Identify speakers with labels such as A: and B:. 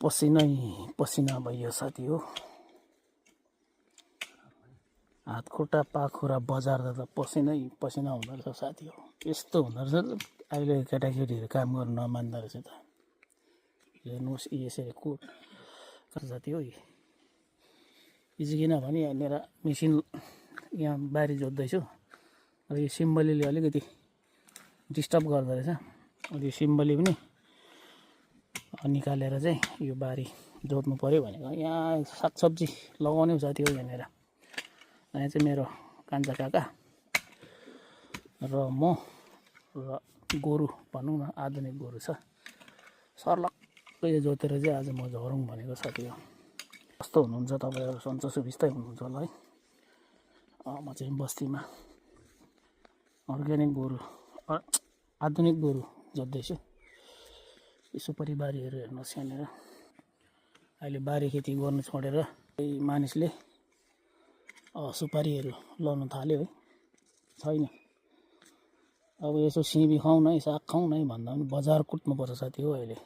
A: पसिनै पसिना भइयो साथी हो। हात खुट्टा पाखुरा बजार्दा त पसिनै पसिना हुँदो रहेछ साथी हो। यस्तो हुँदो रहेछ अहिले केटाकेटीहरू काम गर्नु नमान्दो रहेछ त। हेर्नुहोस् यसरी कोट साथी हो। यो चाहिँ किनभने यहाँनिर मेसिन यहाँ बारी जोत्दैछु र यो सिम्बलीले अलिकति डिस्टर्ब गर्दो रहेछ। यो सिम्बली पनि निकालेर चाहिँ यो बारी जोत्नु पर्यो भनेको। यहाँ सागसब्जी लगाउने हो साथी हो यहाँनिर। यहाँ चाहिँ मेरो कान्छा काका र म र गोरु भनौँ न आधुनिक गोरु छ। सर्लक्कै जोतेर चाहिँ आज म झरौँ भनेको साथी हो। कस्तो हुनुहुन्छ तपाईँहरू? सन्चो सुबिस्तै हुनुहुन्छ होला है। म चाहिँ बस्तीमा अर्ग्यानिक गोरु आधुनिक गोरु जोत्दैछु। सुपारी बारीहरू हेर्नुहोस् यहाँनिर। अहिले बारी खेती गर्नु छोडेर मानिसले सुपारीहरू लाउन थाल्यो है। छैन अब यसो सिमी खाउँ न है, साग खाउँ न है भन्दा पनि बजार कुट्नुपर्छ साथी हो अहिले।